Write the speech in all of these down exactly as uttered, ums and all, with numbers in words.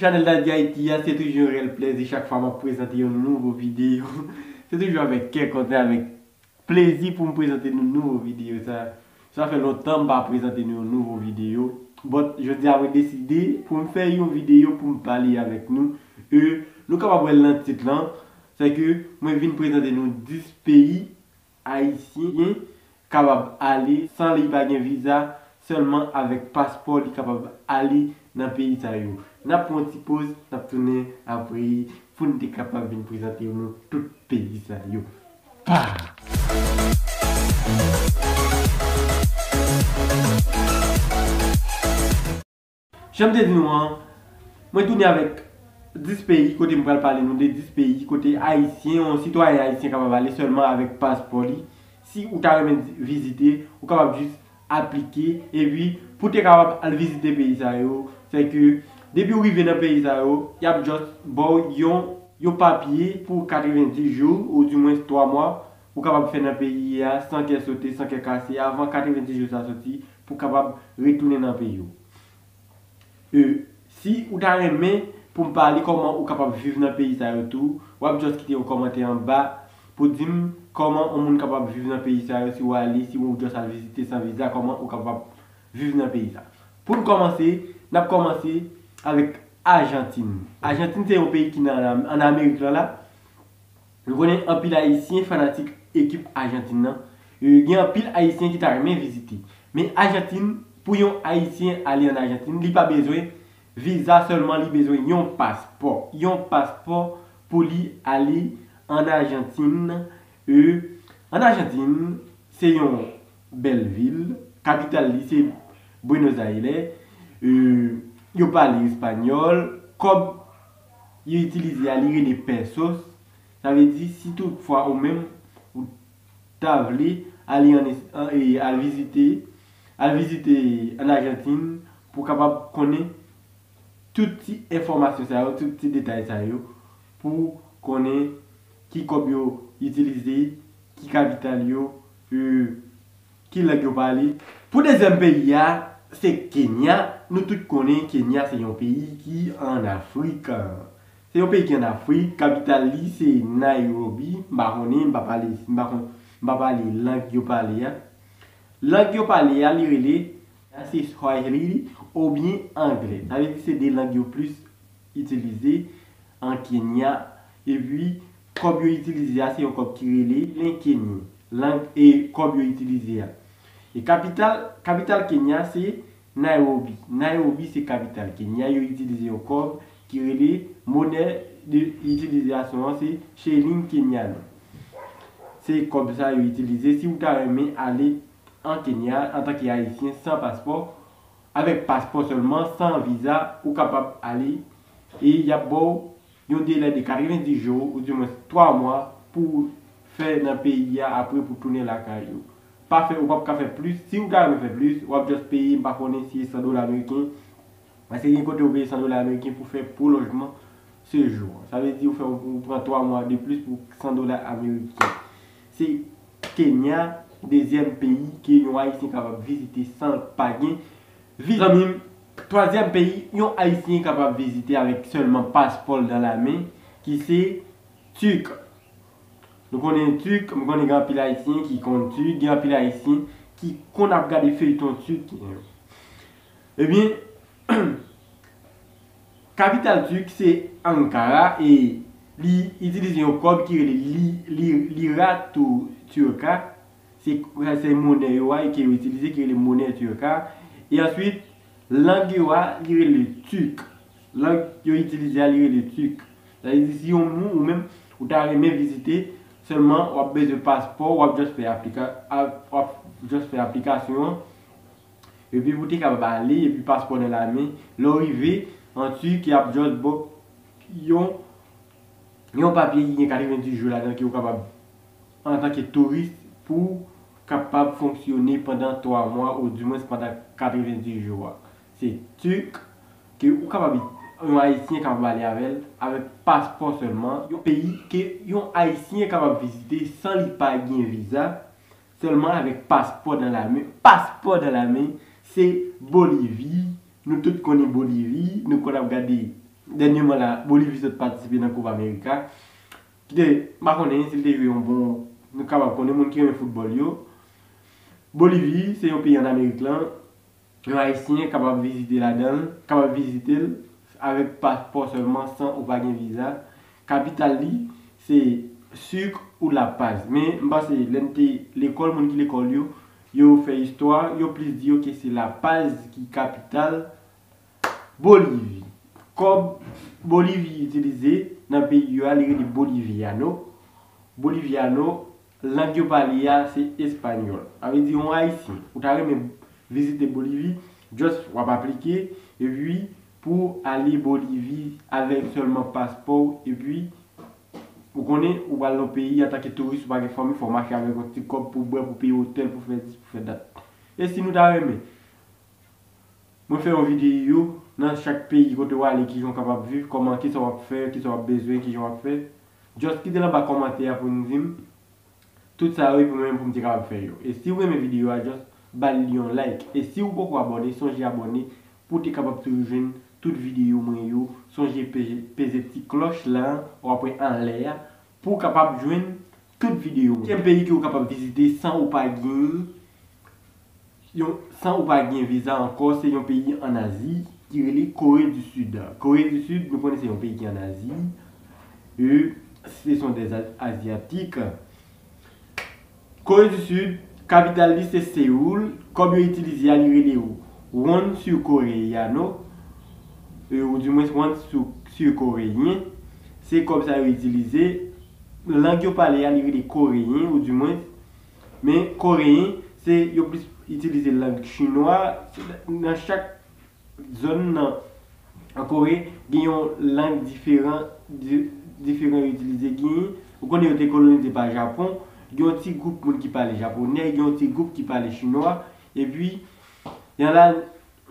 Chanèl Daddy Haïti a, se toujou yon reyèl plezi chak fwa m ap prezante yon nouvo videyo. Se toujou avèk kè kontan, avèk plezi pou m prezante nou nouvo videyo sa. Sa fè lontan m pa prezante nou yon nouvo videyo. But, jodi a mwen deside pou m fè yon videyo pou m pale avèk nou. E, nou kapab wè l nan tit lan, se ke mwen vin prezante nou dis peyi Ayisyen kapab ale san li pa gen viza, sèlman avèk paspò li kapab ale nan peyi sa yo. N ap pran yon ti poz, n ap tounen apre pou n te kapab vin prezante nou tout peyi sa yo. Pa! Jan m te di nou an, mwen tounen avèk dis peyi kote m pral pale nou de dis peyi kote Ayisyen, yon sitwayen ayisyen kapab ale sèlman avèk paspò li. Si ou ta renmen di- vizite, ou kapab jis aplike. Epi, pou te kapab al vizite peyi sa yo, se ke depi ou rive nan peyi sa yo, y ap just ba w yon, yon papye pou katrevenndis jou, ou dimwens twa mwa, ou kapab fè nan peyi a san kè sote, san kè kase, avan katrevenndis jou sa soti, pou kapab retounen nan peyi w. E, si ou ta renmen pou m pale kòman ou kapab viv nan peyi sa yo tou, w ap just kite yon kòmantè anba pou di m kòman yon moun kapab viv nan peyi sa yo, si w ale, si w just al vizite san viza, kòman ou kapab viv nan peyi sa. Pou n kòmanse, n ap kòmanse avèk Ajantin. Ajantin se yon peyi ki nan, ann Amerik lan la. Nou konnen anpil Ayisyen fanatik ekip Ajantin nan. E, gen anpil Ayisyen ki ta renmen vizite. Men Ajantin, pou yon Ayisyen ale ann Ajantin, li pa bezwen viza sèlman, li bezwen yon paspò. Yon paspò pou li ale ann Ajantin. E, ann Ajantin, se yon bèl vil. Kapital li se Buenos Aires. E, yo pale espanyòl. Kòb yo itilize a, li rele pesos. Sa vle di, si toutfwa ou menm, ou ta vle ale an, an, e, al vizite, al vizite ann Ajantin pou kapab konnen tout ti enfòmasyon sa yo, tout ti detay sa yo, pou konnen ki kòb yo itilize, ki kapital yo, e, ki lang yo pale. Pou dezyèm peyi a, se Kenya. Nou tout konnen Kenya se yon peyi ki ann Afrik. Se yon peyi ki ann Afrik, kapital li se Nairobi. M pa konnen, m pa pale, m pa kon, m pa pale lang yo pale a. Lang yo pale a, li rele, se Swahili oubyen anglè. Sa vle di se de lang yo plis itilize an Kenya. Epi, kòb yo itilize a, se yon kòb ki rele shilling kenyan. Lang e kòb yo itilize a. E kapital, kapital Kenya se Nairobi. Nairobi se kapital Kenya. Yo itilize yon kòb ki rele, monè de itilizasyon an se shilling kenyan. Se kòb sa yo itilize. Si ou ta renmen ale an Kenya antanke Ayisyen san paspò, avèk paspò sèlman, san viza, ou kapab ale e y ap ba w yon delè de katrevenndis jou, ou dimwens twa mwa, pou w fè nan peyi a apre pou w tounen lakay ou. Pa fè, ou p ap ka fè plis. Si ou ta renmen fè plis, w ap just peye, m pa konnen si e san dola ameriken. Paske gen kote ou peye san dola ameriken pou fè pwolonjman sejou an. Sa vle di ou fè, ou pran twa mwa de plis pou san dola ameriken. Se Kenya, dezyèm peyi ke yon Ayisyen kapab vizite san l pa gen viza. Zanmi m, twazyèm peyi yon Ayisyen kapab vizite avèk sèlman paspò l nan lamen, ki se Tik. Nou konnen Tik, m konnen gen anpil Ayisyen ki konn Tik, gen anpil Ayisyen ki konn ap gade feyton Tik. Ebyen, kapital Tik se Ankara e li itilize yon kòb ki rele li, li, lira tu-, turka. Se, se monè yo a ke yo itilize ki rele monè turka. E answit, lang yo a, li rele Tik. Lang yo itilize a, li rele Tik. Sa vle di, si yon moun, ou menm, ou ta renmen vizite, sèlman w ap bezwen paspò, w ap just fè aplika-, a-, w ap just fè aplikasyon an. Epi pou te kapab ale, epi paspò nan lamen, lè w rive an Tik, y ap just ba w yon, yon papye ki gen katrevenndis jou ladan ke w kapab, antanke touris, pou w kapab fonksyone pandan twa mwa, ou dimwens pandan katrevenndis jou a. Se Tik ke ou kapab, yon Ayisyen kapab ale avè l, avèk paspò sèlman. Yon peyi ke yon Ayisyen kapab vizite san li pa gen viza, sèlman avèk paspò nan lamen. Paspò nan lamen, se Bolivi. Nou tout konnen Bolivi, nou konn ap gade Dènyèman la, Bolivi sot patisipe nan Copa America. Kite, m pa konnen si l te jwe yon bon, nou kapab konnen moun ki renmen foutbòl yo. Bolivi, se yon peyi ann Amerik lan. Yon Ayisyen kapab vizite ladan l, kapab vizite l avèk paspò sèlman, san ou pa gen viza. Kapital li, se Sucre ou La Paz. Men, m panse, lè n te lekòl, moun ki lekòl yo, yo fè istwa, yo plis di yo ke se La Paz ki kapital Bolivi. Kòb Bolivi itilize nan peyi yo a, li rele boliviano. Boliviano, lang yo pale a, se espanyòl. Sa vle di, yon Ayisyen, ou ta renmen vizite Bolivi, just w ap aplike, epi pou ale Bolivi avèk sèlman paspò w, epi ou konnen, ou pral nan peyi antanke touris, ou pa gen fanmi, fò w mache avèk yon ti kòb pou bwè, pou peye otèl, pou fè dis, pou fè dat. E si nou ta renmen, mwen fè yon videyo nan chak peyi kote w ale, kijan w kapab viv, kòman, kisa w ap fè, kisa w ap bezwen, kijan w ap fè. Just kite l anba kòmantè a pou n di m. Tout sa yo, epi mwen menm pou m te kapab fè yo. E si w renmen videyo a, just ba l yon like. E si w poko abòne, sonje abòne pou w te kapab toujou jwenn tout videyo mwen yo. Sonje peze, peze ti klòch la, w ap wè anlè a, pou w kapab jwenn tout videyo mwen. Senkyèm peyi ke w kapab vizite san ou pa gen yon, san ou pa gen viza ankò, se yon peyi ann Azi ki rele Kore di Sid. Kore di Sid, nou konnen se yon peyi ki ann Azi. E, ce sont des A-, Asiatiques. Kore di Sid, kapital li se Seoul. Kòb yo itilize a, li rele won sud-koreano, e, ou di mwens won sud-koreyen. Se kòb sa yo itilize. Lang yo pale a, li rele koreyen, ou di mwens. Men koreyen, se yo plis itilize lang chinwa. Nan chak zòn nan, an Kore, gen yon lang diferan, di-, diferan yo itilize. Gen, ou konnen yo te kolonize pa Japon, gen yon ti gwoup moun ki pale japonè, gen yon ti gwoup ki pale chinwa, epi, y a la,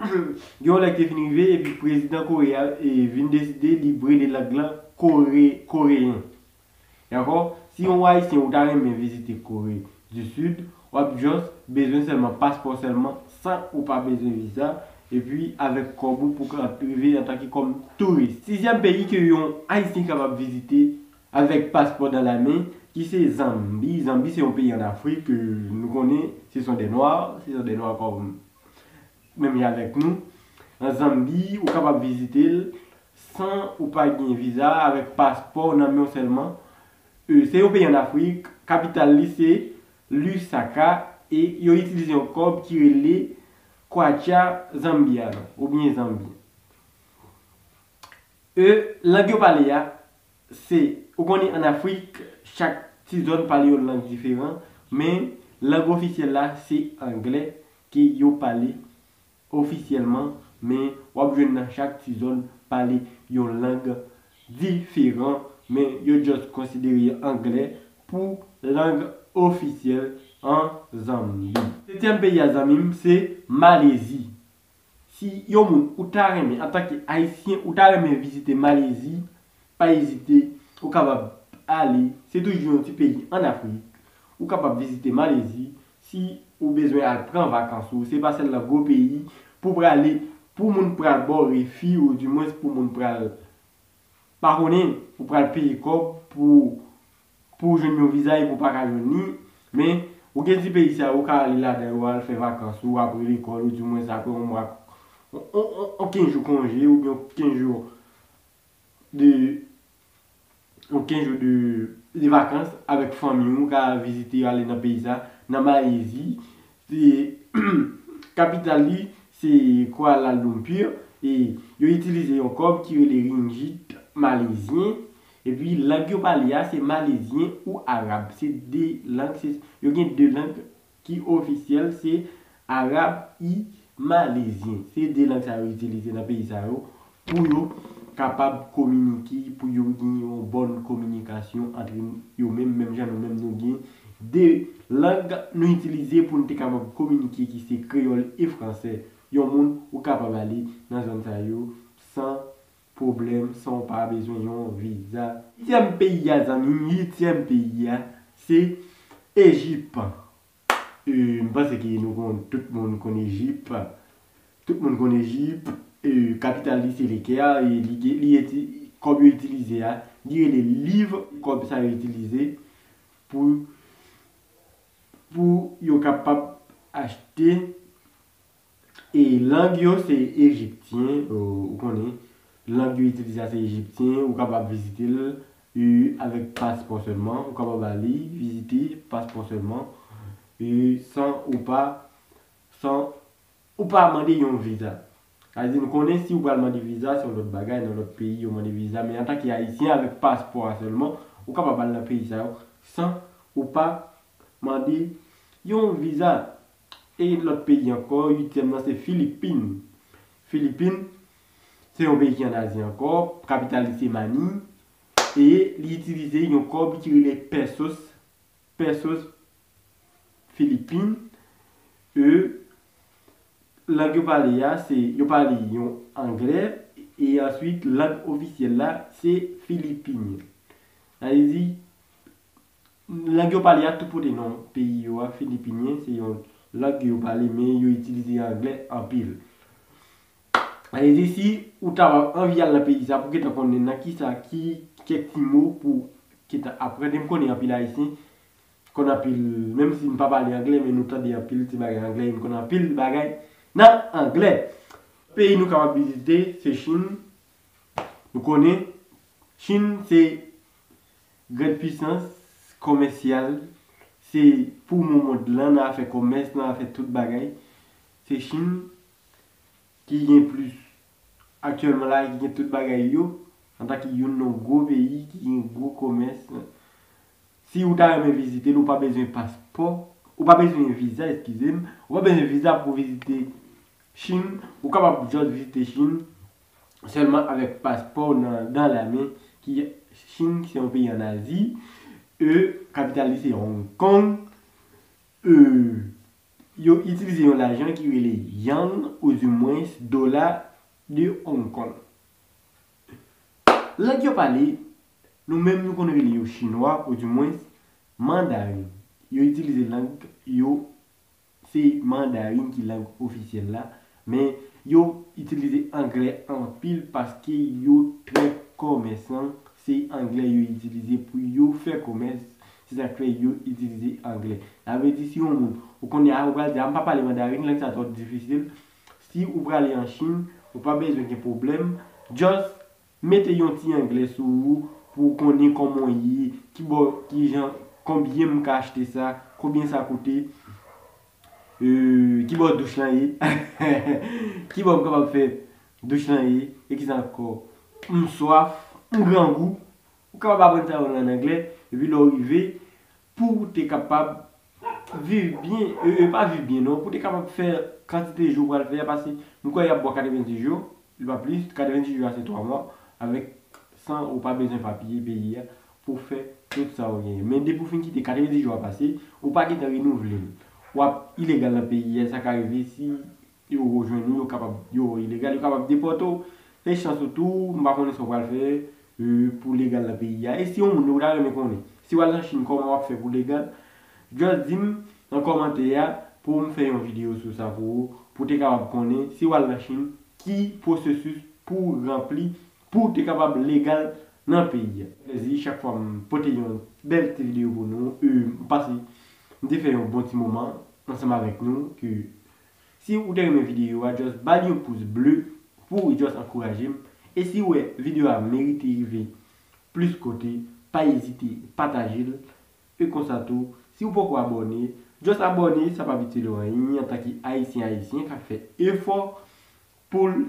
gen yon lè ki te fin rive, epi prezidan Kore a, e, vin deside li rele lang lan Kore, koreyen. Dakò? Si yon Ayisyen ou ta renmen vizite Kore di Sid, w ap just bezwen sèlman paspò sèlman, san ou pa bezwen viza, epi avèk kòb ou pou ka rive antanke kòm touris. Sizyèm peyi ke yon Ayisyen kapab vizite avèk paspò dans la main, ki se Zanbi. Zanbi se yon peyi ann Afrik, ke nou konnen, ce sont des noirs, ce sont des noirs kòm menm jan avèk nou. An Zanbi, ou kapab vizite l san ou pa gen viza, avèk paspò w nan men w sèlman. E, se yon peyi ann Afrik, kapital li se Lusaka, e yo itilize yon kòb ki rele kwacha zambiano, oubyen zanbyen. E, lang yo pale a, se, ou konnen ann Afrik, chak ti zòn pale yon lang diferan, men lang ofisyèl la se anglè ke yo pale ofisyèlman, men w ap jwenn nan chak ti zòn pale yon lang diferan, men yo just konsidere anglè pou lang ofisyèl an Zanbi. Setyèm peyi a, zanmi m, se Malezi. Si yon moun ou ta renmen, antanke Ayisyen, ou ta renmen vizite Malezi, pa ezite, ou kapab ale. Se toujou yon ti peyi ann Afrik. Ou kapab vizite Malezi si ou bezwen al pran vakans ou. Se pa sèlman gwo peyi pou prale, pou moun pral ba w refi, ou di mwens pou moun pral, pa konnen, pou pral peye kòb pou, pou w jwenn yon viza epi w pa ka jwenn li. Men, ou gen ti peyi sa yo, ou ka ale ladan yo, al fè vakans ou, apre lekòl, ou di mwens apre yon mwa, on, on, on, on kenz jou konje, oubyen yon kenz jou de, yon kenz jou de, de vakans avèk fanmi w, ou ka vizite, ale nan peyi sa, nan Malezi. Se, kapital li, se Kuala Lumpur, e yo itilize yon kòb ki rele ringgit malezyen, epi lang yo pale a, se malezyen ou arab. Se de lang, se, yo gen de lang ki ofisyèl, se arab e malezyen. Se de lang sa yo itilize nan peyi sa yo pou yo kapab kominike, pou yo gen yon bòn kominikasyon antre yo menm, menm jan nou menm nou gen de lang nou itilize pou nou te kapab kominike, ki se kreyòl e fransè. Yon moun, ou kapab ale nan zòn sa yo san pwoblèm, san w pa bezwen yon viza. Uityèm peyi a, zanmi m, uityèm peyi a, se Ejip. E, m panse ke nou konn, tout moun konn Ejip. Tout moun konn Ejip. e, kapital li se Lekè, e li, li iti-, kòb yo itilize a, li rele liv, kòb sa yo itilize pou, pou yo kapab achte, e lang yo se ejipsyen, ou, ou konnen, lang yo itilize a se ejipsyen, ou kapab vizite l, e, avèk paspò sèlman, ou kapab ale vizite paspò sèlman, e, san ou pa, san ou pa mande yon viza. Sa vle di, nou konnen si ou pral mande viza, se yon lòt bagay, nan lòt peyi, yo mande viza. Men antanke Ayisyen, avèk paspò a sèlman, ou kapab al nan peyi sa yo san ou pa mande yon viza. E lòt peyi ankò, uityèm nan, se Filipin. Filipin, se yon peyi ki ann Azi ankò, kapital li se Manille, e li itilize yon kòb ki rele pesos, pesos Filipin, e lang yo pale a, se, yo pale yon anglè, e answit, lang ofisyèl la, se filipinyen. Sa vle di, lang yo pale a tou pote non peyi yo a, filipinyen, se yon lang yo pale, men yo itilize anglè anpil. Sa vle di, si ou ta anvi al nan peyi sa, pou gentan konnen nan kisa, ki kèk ti mo pou gentan aprann. E m konnen anpil Ayisyen konn anpil, menm si n pa pale anglè, men nou tande anpil ti bagay anglè, e n konn anpil bagay nan anglè. Peyi nou kapab vizite, se Chin. Nou konnen, Chin se grande puissance commerciale, se poumon mond lan nan afè kòmès, nan afè tout bagay. Se Chin ki gen plis aktyèlman la, ki gen tout bagay yo, antanke youn nan gwo peyi ki gen gwo kòmès. Si ou ta renmen vizite l, ou pa bezwen paspò, ou pa bezwen viza, eskize m, ou pa bezwen viza pou vizite Chin, ou kapab just vizite Chin sèlman avèk paspò w nan, dans la main, ki Chin, ki se yon peyi ann Azi, e kapital li se Hong Kong, e yo itilize yon lajan ki rele yang, oudimwens dola de Hong Kong. Lang yo pale, nou menm nou konn rele yo chinwa, oudimwens mandarin. Yo itilize lang yo, se mandarin ki lang ofisyèl la, men yo itilize anglè anpil paske yo trè kòmèsan, se anglè yo itilize pou yo fè kòmès, se sa k fè yo itilize anglè. Sa vle di, si yon moun, ou konnen a, ou pral di, a, m pa pale mandarin, lang sa twò difisil, si ou prale an Chin, ou pa bezwen gen pwoblèm, just mete yon ti anglè sou ou pou w konnen kòman w ye, ki bò, ki jan, konbyen m ka achte sa, konbyen sa koute, e, ki bò douch lan ye, ki bò m kapab fè douch lan ye, e kisa ankò, m swaf, m grangou, ou kapab aprann sa yo an anglè, epi lè w rive, pou w te kapab viv byen, e, e pa viv byen non, pou w te kapab fè kantite jou w pral fè a, paske m kwè y ap ba w katrevenndis jou, li pa plis, katrevenndis jou a se twa mwa, avèk san ou pa bezwen papye peyi a pou w fè tout sa w genyen. Men depi w fin kite katrevenndis jou a pase, ou pa gentan renouvle l. W ap ilegal nan peyi a, sa ka rive si yo jwenn ou, yo kapab, yo ilegal, yo kapab depòte w. Se chans ou tou, m pa konnen sa w pral fè, e, pou legal nan peyi a. E si yon moun ou ta renmen konnen, si w al nan Chin, kòman w ap fè pou legal, just di m nan kòmantè a pou m fè yon videyo sou sa pou ou, pou w te kapab konnen, si w al nan Chin, ki pwosesis pou w ranpli, pou w te kapab legal nan peyi a. Plezi, chak fwa m pote yon bèl ti videyo pou nou, e, m pase, m te fè yon bon ti moman ansanm avèk nou, ke si ou te renmen videyo a, just ba l yon pous ble pou w just ankouraje m. E si w wè videyo a merite rive plis kote, pa ezite pataje l. E konsa tou, si w poko abòne, just abòne, sa p ap itil ou anyen antanke Ayisyen, Ayisyen k ap fè efò pou l,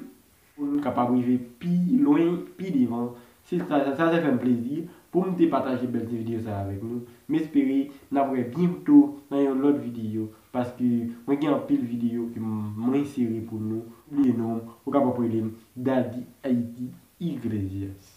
pou l kapab rive pi lwen, pi devan. Se sa, sa, sa fè m plezi pou m te pataje bèl ti videyo sa avèk nou. M espere n ap wè byento nan yon lòt videyo, paske mwen gen anpil videyo ke m, mwen sere pou nou. Bliye non m, ou kapab rele m Daddy Haiti Iglesias.